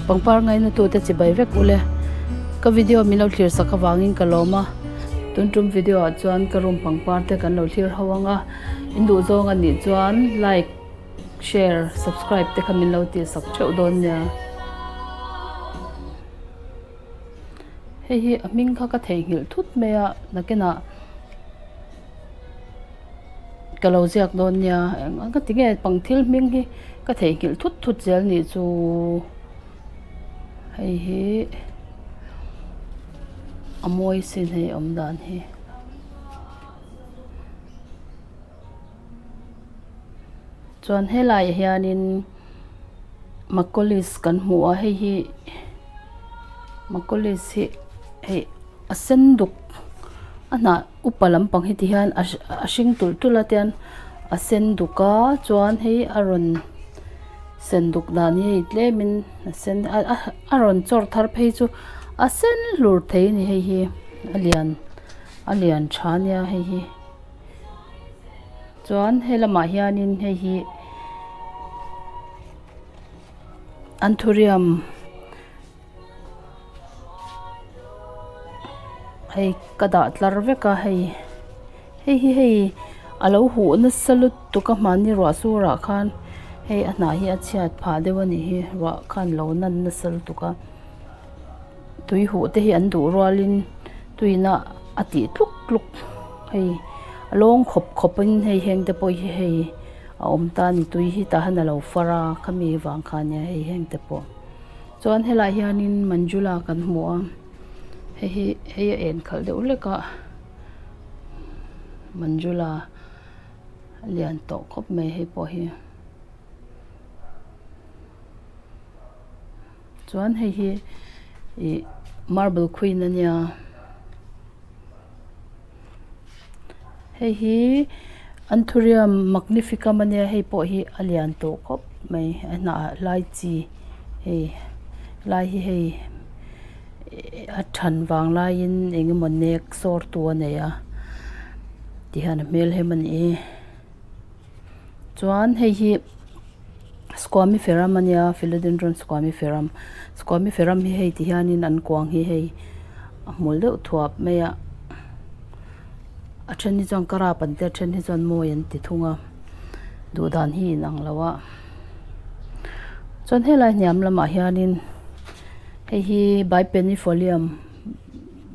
Pangpar ngaina tute chibai vek ule. Ka video min lo thlir sak avangin ka lawm a. Tun tum video ah chuan ka room pangpar te kan lo thlir ho ang a. In duh zawng a nih chuan like, share, subscribe te kha min lo tih sak theuh dawn nia. Hei hi a hming kha ka theihnghilh thut mai a nakinah ka lo ziak dawn nia eng ka ti nge pang thil hming hi ka theihnghilh thut thut zel nih chu hei hi a mawi sin hei awm dan hi. Chuan helaiah hianin makolis kan hmu a hei hi makolis hi hei a sen duk a hnah upa lampang hi ti hian a hring tulh tulh a tian a sen duk a chuan hei a rawn sen duk dan hi hei tlemin a sen a rawn chawr thar phei chu a sen hlur thei a ni hei hi a lian a lian tha a nia hei hi. Chuan he lamah hianin hei hi anthurium hei ka dah tlar vek a hei hei hi hei a lo huh nasa lutuk a hmanni ruah surah khan hei a hnah hi a chhiat phah deuh a nih hi ruah khan lo nan nasa lutuk a tui huh te hi an duh rualin tuina a tih tluk tluk hei a lawng khawp khawp in hei heng te pawh hi hei a awm ta a ni tui hi tah hian a lo far a khami vang kha ania hei heng te pawh chuan helaiah hianin manjula kan hmu a hei hi hei a en khalh deuh hlek a manjula a lian tawh khawp mai hei pawh hi. Chuan hei hi ih marble queen a nia hei hi anthurium magnificum a nia hei pawh hi a lian tawh khawp mai a hnah ah lai chi hei lai hi hei a than vang laiin eng emaw nek sawr tu a nei a tihian a hmelhem a ni e. Chuan hei hi squamiferum a nia philodendron squamiferum squamiferum hi hei ti hianin an kuang hi hei a hmul deuh thuap mai a a then hi chuan ka rap an tia a then hi chuan mawi an ti thung a duh dan hi in ang lo a chuan helai hniam lamah hianin hei hi bipenifolium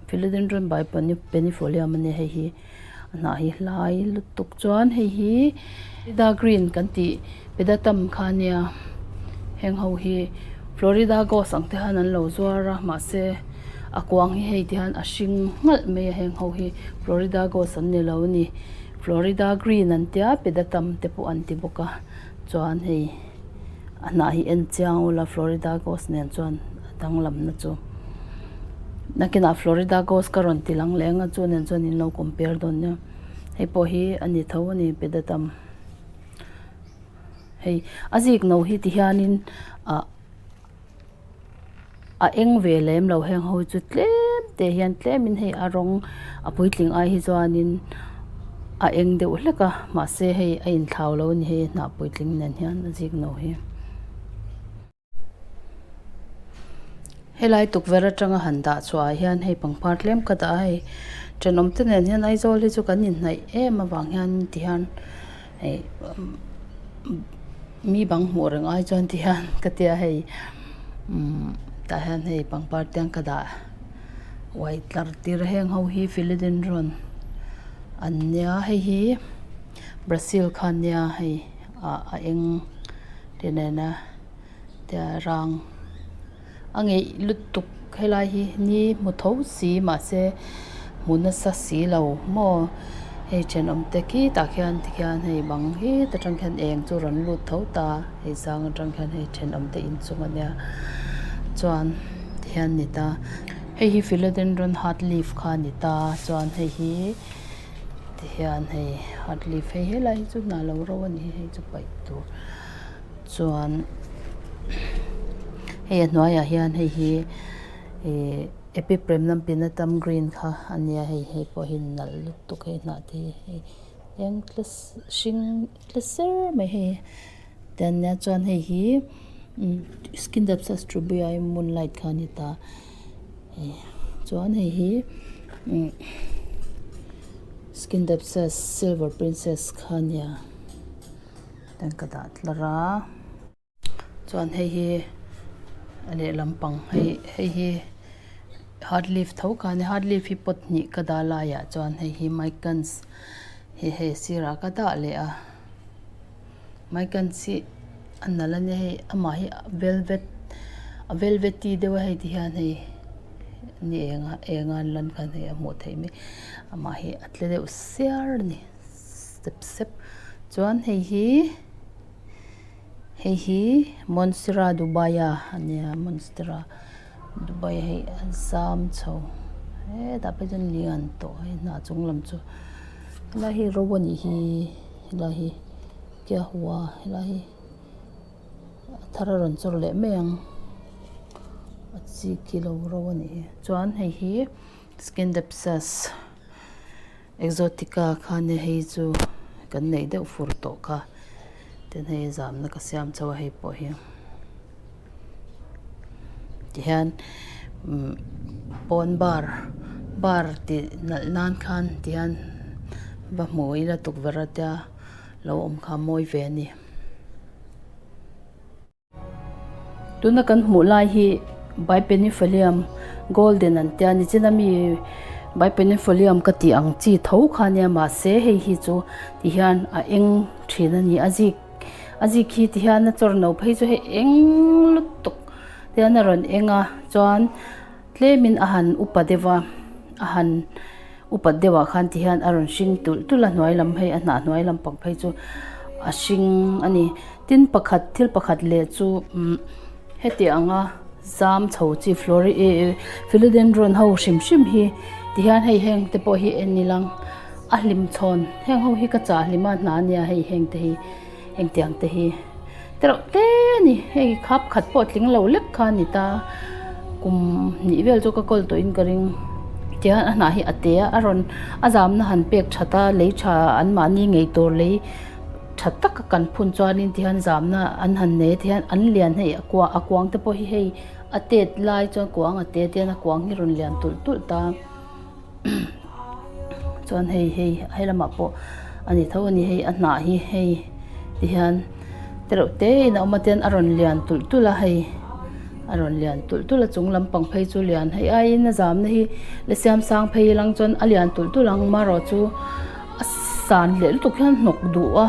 philodendron bipenifolium a nia hei hi. A hnah hi hlai lutuk chuan hei hi Florida green kan tih pedatam kha ania heng ho hi Florida ghost ang te khan an lo zuar a mahse a kuang hi hei ti hian a hring nghalh mai a heng ho hi Florida ghost an ni lo a ni Florida green an tia pedatam te pawh an ti bawk a chuan hei a hnah hi en chiang ula Florida ghost nen chuan a danglamna chu nakinah Florida ghost ka rawn ti lang leh ang a chu nen chuan in lo compare dawn nia hei pawh hi a ni tho a ni pedatam hei a zik no hi ti hianin ah a eng ve lem lo heng ho chu tlem te hian tlemin hei a rawng a puitling ai hi chuanin a eng deuh hlek a mahse hei a inthlau lo a ni hei hnah puitling nen hian a zik no hi. Helai tukverh atanga han dah chhuah ah hian hei pangpar tlem ka dah a hei thenawm te nen hian Aizawl hi chu kan inhnaih em avang hian tihian hei mi bang hmuh reng ai chuan ti hian ka tia hei umm tah hian hei pangpar te ka dah uai tlar tir a heng ho hi philodendron an nia hei hi brazil kha an nia hei ah a eng te nena tia rang. A ngeih lutuk helai hi ni hmu tho si mahse hmu nasa si lo maw hei thenawm te khi tah khian tikhian hei bang het atang khian eng chu rawn lut tho ta hei zang atang khian hei thenawm te inchung ania chuan tihian ni ta hei hi philodendron heart leaf kha a ni ta chuan hei hi tihian hei heart leaf hei helai hi chu hna lo ro a ni hei chu paih tur. Chuan hei a hnuaiah hian hei hi ihh epipremnum pinnatum green kha a nia hei hei pawh hi nalh lutuk hei hnah te hi hei eng tle hring tle ser mai hei te an nia chuan hei hi. Scindapsus treubii moonlight kha a ni ta chuan hei hi Scindapsus silver princess kha a nia tian ka dah tlar a. Chuan hei hi a lehlam pang hei hei hi hard leaf tho kha a nia hard leaf hi pot hnih ka dah laiah chuan hei hi micans hi hei a sirah ka dah leh a micans hi a nalh a nia hei amah hi velvet a velvety deuh a hei ti hian hei ni eng a eng a an lan khan hei a hmuh theih mai amah hi a tle deuh siar a ni sep sep chuan hei hi. Hei hi Monstera Dubai-a a nia Monstera Dubai hei a zam chho hetah phei chuan lian tawh hei hnah chung lam chu helai hi ro a nih hi helai hi kya hua helai hi a thar a rawn chawr leh mai ang a chi khi lo ro a nih hi chuan hei hi Scindapsus. Exotica khan hei chu kan neih deuh fur tawh kha tin hei zamna ka siam chho a hei pawh hi tihian umm pawn bar bar tih nalh nan khan tihian va hmu ila tukverh a tia lo awm kha a mawi ve a ni. Tuna kan hmuh lai hi Bipennifolium golden an tia nichina mi Bipennifolium ka tih ang chi tho kha ania mahse hei hi chu ti hian a eng thin a ni a zik a zik hi ti hian a chawr no phei chu hei eng lutuk te hian a rawn eng a chuan tlemin a han upa deuh a a han upat deuhah khan ti hian a rawn hring tulh tulh a hnuai lam hei a hnah hnuai lam pang phei chu a hring a ni. Tin pakhat thil pakhat leh chu umm heti anga zam chho chi flori eh philodendron ho hrim hrim hi ti hian hei heng te pawh hi en ila a hlim chhawn heng ho hi ka chah hlim a hna ania hei heng te hi engtiang te hi tereuh te a ni hei khap khat pawh tling lo lek kha a ni ta kum hnih vel chu ka kawl tawhin ka ring tihian a hnah hi a te a a rawn a zamna han pek that a lei tha an mahni ngei tur lei. Tha taka kan phun chuanin tihian zamna an han nei a tihian an lian hei a kua a kuang te pawh hi hei a tet lai chuan kuang a te tihian a kuang hi rawn lian tulh tulh ta chuan hei hei he lamah pawh a ni tho a ni hei a hnah hi hei tihian tereuh te in a awm a tihian a rawn lian tulh tulh a hei a rawn lian tulh tulh a chung lampang phei chu lian hei aiin a zamna hi la siam sang phei lang chuan a lian tulh tulh ang marawh chu. A san leh lutuk hian hnawk duh a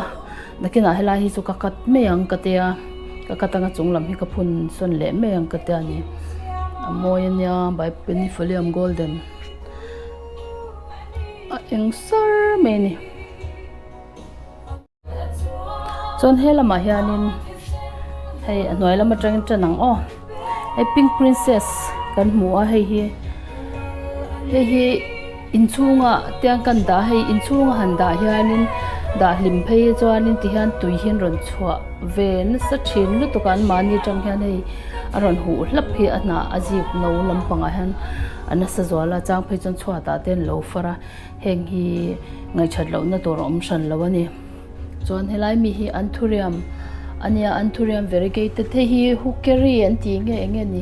nakinah helai hi chu ka cut mai ang ka tia ka cut anga chung lam hi ka phun sawn leh mai ang ka tia ni a mawi ania bipennifolium golden a eng sar mai a ni. Chuan he lamah hianin hei a hnuai lam atangin tan ang aw hei pink princess kan hmu a hei hi hei hi inchhungah tiang kan dah a hei inchhunga han dah hianin dah hlim phei hi chuanin tihian tui hi an rawn chhuah ve nasa thin lutuk a anmahni atang hian hei a rawn huh hlap hi a hnah a zik no lampangah hian a nasa zual a chang phei chuan chhuatah te an lo far a. Heng hi ngaihṭhat lohna tur a awm hran lo a ni. Chuan helai mi hi anthurium a nia, anthurium variegated hei hi hukeri an tih nge eng nge ni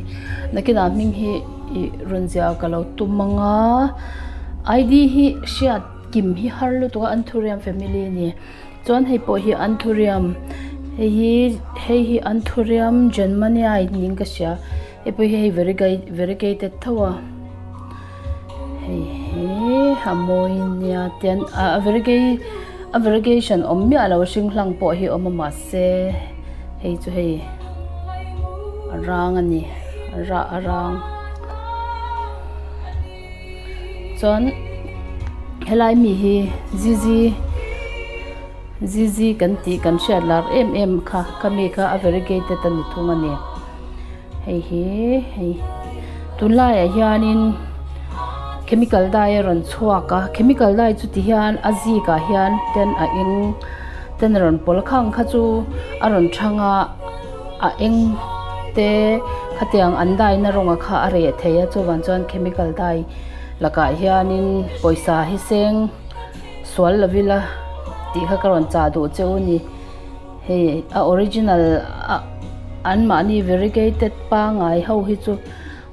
nakinah hming hi ih rawn ziah ka lo tum ang a, I_D hi hriat kim hi har lutuk a anthurium family a ni. Chuan hei pawh hi anthurium hei hi hei hi anthurium jenmaniae niin ka hria hei pawh hi hei variegated tho a. Hei hi a mawi nia tian a a variegation awm miah lo hring hlang pawh hi awm a mahse hei chu hei a rang a ni a rah a rang chuan helai mi hi zizi zizi kan tih kan hriat lar em em kha khami kha a variegated a ni thung a ni. Hei hi hei tunlaiah hianin chemical dye a rawn chhuak a chemical dye chu ti hian a zikah hian ten a eng ten a rawn pawl a khang kha chu a rawn thang a a eng te khatiang an dye na rawng kha a reh thei a chuvang chuan chemical dye lakah hianin pawisa hi seng sual lo ila tih kha ka rawn chah duh che u a ni. Hei a original a. Anmahni variegated pangai ho hi chu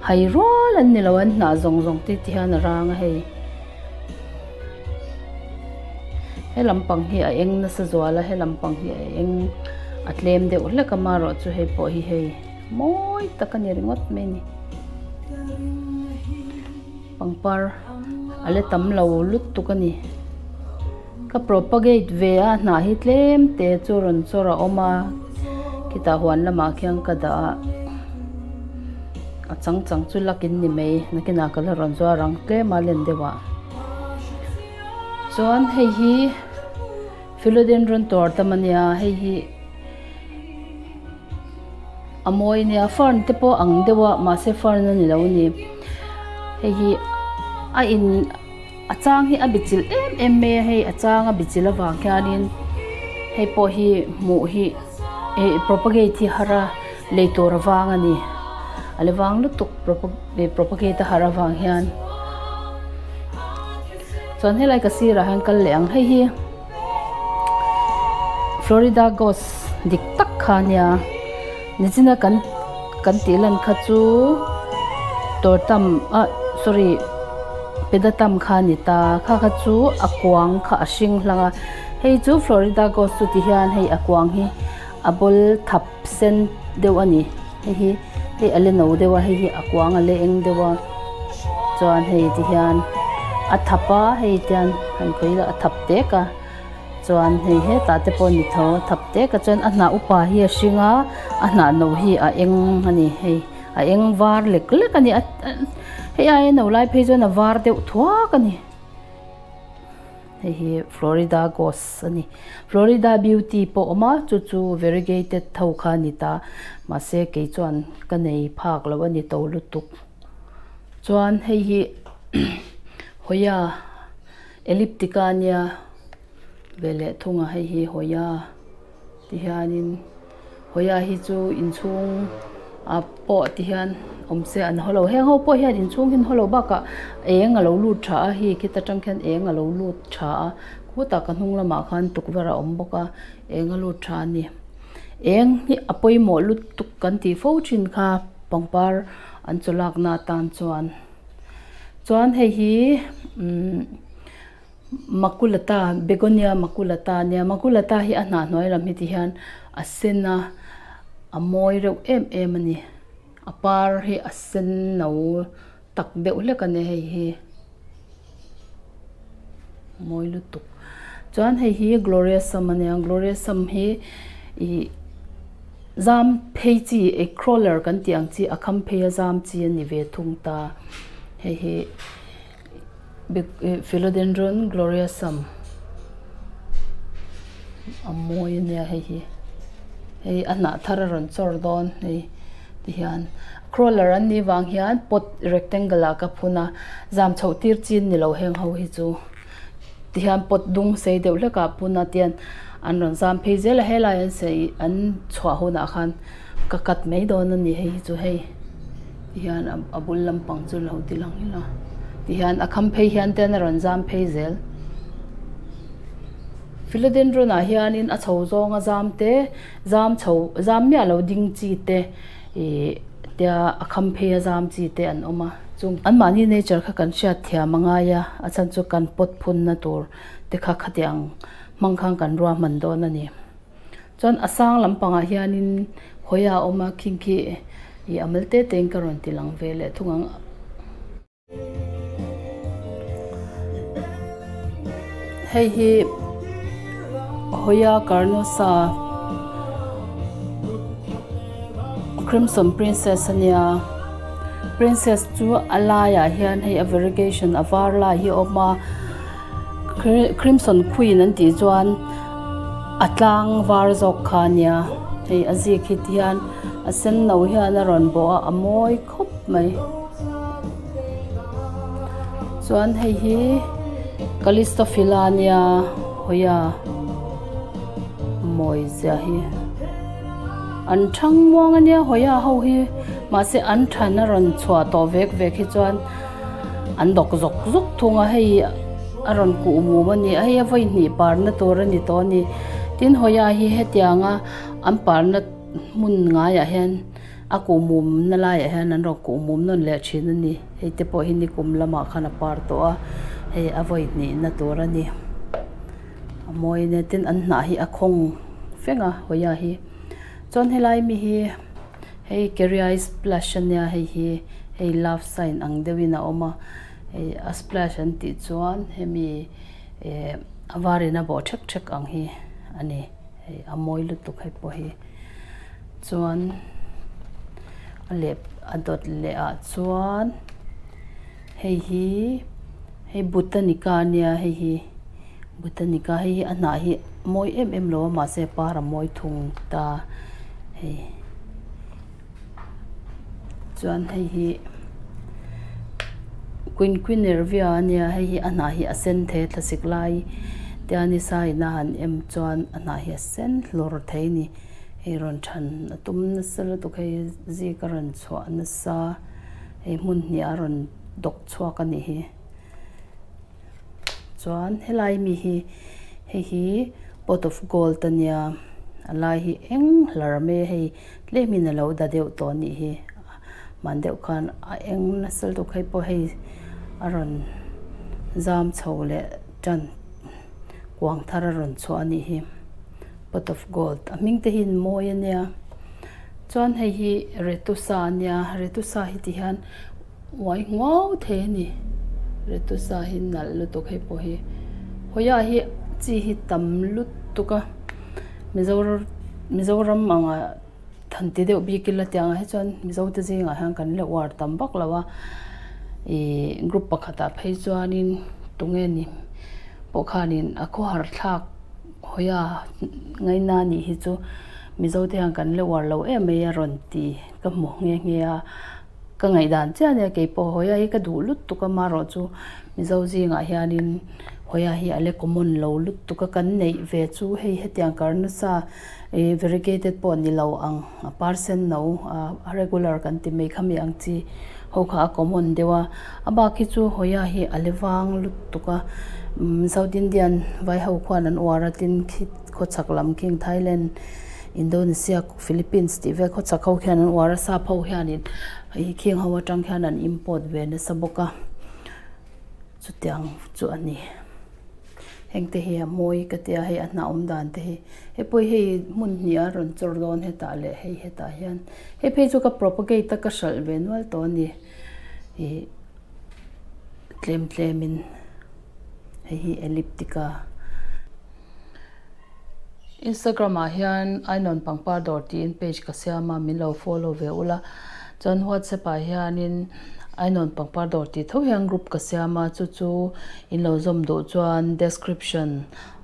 hai rual an ni lo an hnah zawng zawng te ti hian a rang a hei. He lampang hi a eng nasa zual a he lampang hi a eng a tlem deuh hlek a marawh chu hei pawh hi hei mawi tak a ni ringawt mai a ni. Pangpar a la tam lo lutuk a ni. Ka propagate ve a hnah hi tlem te chu rawn chawr a awm a khitah huan lamah khian ka dah a a chang chang chu lak in ni mai nakinah ka la rawn zuar ang tlem a len deuh ah chuan hei hi philodendron tawr tam a nia hei hi a mawi nia fern te pawh ang deuh a mahse fern a ni lo a ni hei hi a in. A chang hi a bi chilh em em mai a hei a chang a bi chilh avang hianin hei pawh hi hmuh hi ih propagate hi har a lei tur avang a ni a la vang lutuk propagate a har avang hian chuan helai ka sirah hian kal leh ang hei hi Florida ghost dik tak kha a nia nichina kan kan tih lan kha chu tawrtam ah sorry pedatam kha a ni ta kha kha chu a kuang kha a hring hlang a hei chu Florida ghost chu ti hian hei a kuang hi a bawl thap sen deuh a ni hei hi hei a la no deuh a hei hi a kuang a la eng deuh a chuan hei ti hian a thap a hei tian han khawi ila a thap tek a chuan hei hetah te pawh a ni tho a thap tek a chuan a hnah upa hi a hring a a hnah no hi a eng a ni hei a eng var lek lek a ni a hei aia no lai phei chuan a var deuh thuak a ni. Hei hi Florida Ghost a ni. Florida Beauty pawh a awm a, chu chu variegated tho kha a ni ta. Mahse kei chuan ka nei phak lo a ni to lutuk. Chuan hei hi Hoya elliptica a nia veleh thung a hei hi Hoya. Tihianin Hoya hi chu inchhung ah pawh tihian awm se an haw lo heng ho pawh hian inchhung hi an haw lo bakah eng a lo lut tha a hei khita tang khian eng a lo lut tha a khutah ka hnung lamah khan tukverh a awm bawk a eng a lut tha a ni eng hi a pawimawh lutuk kan tih fo thin kha pangpar an chaw lakna atan chuan chuan hei hi umm. Maculata, Begonia maculata a nia. Maculata hi a hnah hnuai lam hi ti hian a sen a, a mawi reuh em em a ni. A par hi a sen no tak deuh hlek a ni hei hi. Mawi lutuk. Chuan hei hi Gloriosum a nia, Gloriosum hi ih zam phei chi ih crawler kan tih ang chi a kham phei a zam chi a ni ve thung ta. Hei hi. Philodendron gloriosum a mawi a nia hei hi hei a hnah thar a rawn chawr dawn hei ti hian crawler an nih vang hian pot rectangle ah ka phun a zam chhoh tir chin ni lo heng ho hi chu ti hian pot dung sei deuh hlek ah phun a tian an rawn zam phei zel a helai an sei an chhuah hunah khan ka cut mai dawn a ni hei hi chu hei. Tihian a bul lampang chu lo ti lang ila tihian a kham phei hian te a rawn zam phei zel philodendron ah hianin a chho zawnga zam te zam chho zam miah lo ding chi te ih tia a kham phei a zam chi te an awm a chung anmahni nature kha kan hriat thiam a ngai a a chhan chu kan pawt phunna tur te kha khatiang hmang khan kan ruahman dawn a ni. Chuan a sang lampangah hianin hawi a awm a khing khi ih a mal te te in ka rawn ti lang ve leh thung ang. Hei hi Hoya Carnosa Crimson Princess a nia Princess chu a laiah hian hei a variegation a var lai hi a awm a. Crimson Queen an tih chuan a tlang var zawk kha a nia hei a zik hi ti hian a sen no hian a rawn bawh a a mawi khawp mai chuan hei hi Callistophylla a nia hawi a mawi zia hi an thang muang a nia hawi a ho hi mahse an than a rawn chhuah tawh vek vek hi chuan. An dawk zawk zawk thung a hei a rawn kuh mum a ni a hei a vawi hnih parna tur a ni tawh a ni tin Hoya hi hetianga an parna. hmun ngaiah hian a kuhmum na laiah hian an rawn kuhmum nawn leh thin a ni. Hei te pawh hi nikum lamah khan a par tawh a, hei a vawi hnihna tur a ni. A mawi nia tin an hnah hi a khawng feng a hawia hi. Chuan helai mi hi hei Keriai splash a nia hei hi hei love sign ang deuhin a awm a, hei a splash an tih chuan hemi eh a varin a bawh thek thek ang hi a ni. Hei a mawi lutuk hei pawh hi chuan a leh a dawt leh ah chuan hei hi hei butanica a nia hei hi butanica hei hi a hnah hi a mawi em em lo a mahse par a mawi thung ta hei. Chuan hei hi Quinquinervia a nia hei hi a hnah hi a sen thei a thlasik lai te a nisa in a han em chuan a hnah hi a sen hlawr thei a ni hei rawn than a tum nasa lutuk hei zik a rawn chhuah nasa hei hmun hnih a rawn dawk chhuak a nih hi. Chuan helai mi hi hei hi pot of gold a nia a lai hi eng hlar mai a hei tlemin a lo da deuh tawh a nih hi hman deuh khan a eng nasa lutuk hei pawh hei a rawn zam chho leh tan kuang thar a rawn chhuah a nih hi pot of gold a hming te hi an mawi a nia chuan hei hi retusa a nia retusa hi ti hian. Uai nguau thei a ni. Retusa hi nalh lutuk hei pawh hi. Hawiah hi chi hi tam lutuk a. Mizoram Mizoram anga than ti deuh bik ila tiangah hi chuan Mizo te zingah hian kan la uar tam vak lo a. Ih group pakhatah phei chuanin tunge ni pawh khanin a khawhar thlak hawiah ngaina nih hi chu Mizo te hian kan la uar lo em mai a rawn ti ka hmu nghe nghe a. Ka ngaihdan chiah ania keipawh Hawia hi ka duh lutuk a marawh chu Mizo zingah hianin Hawia hi a la common lo lutuk a kan neih ve chu hei hetiang kar nasa ih variegated pawh ni lo ang a par sen no a regular kan ti mai kha mi ang chi ho kha a common deuh a a bak hi chu Hawia hi a la vang lutuk a South Indian vai ho khuan an uar a tin khi khawchhak lam khing Thailand Indonesia Philippines tih vel khawchhak ho khian an uar a sap ho hianin ih khing ho atang khian an import ve nasa bawk a chutiang chu a ni heng te hi a mawi ka tia hei a hnah awm dan te hi hei pawh hi hei hmun hnih a rawn chawr dawn hetah leh hei hetah hian hei phei chu ka propagate a ka hralh ve nual tawh a ni ih tlem tlem in hei hi elliptic a. Instagram ah hian Ainawn pangpar dawr tiin page ka siam a min lo follow ve ula chuan WhatsApp ah hianin Ainawn pangpar dawr tih tho hian group ka siam a chu chu in lo zawm duh chuan description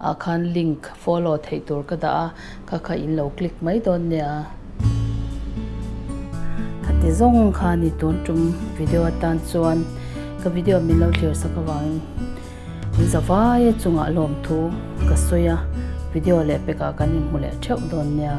ah khan link follow theih tur ka dah a kha kha in lo click mai dawn nia. Khati zawng kha ni tun tum video atan chuan ka video min lo thlir sak avangin. In zavaia chungah lawmthu ka sawi a, video leh pekah kan inhmu leh theuh dawn nia.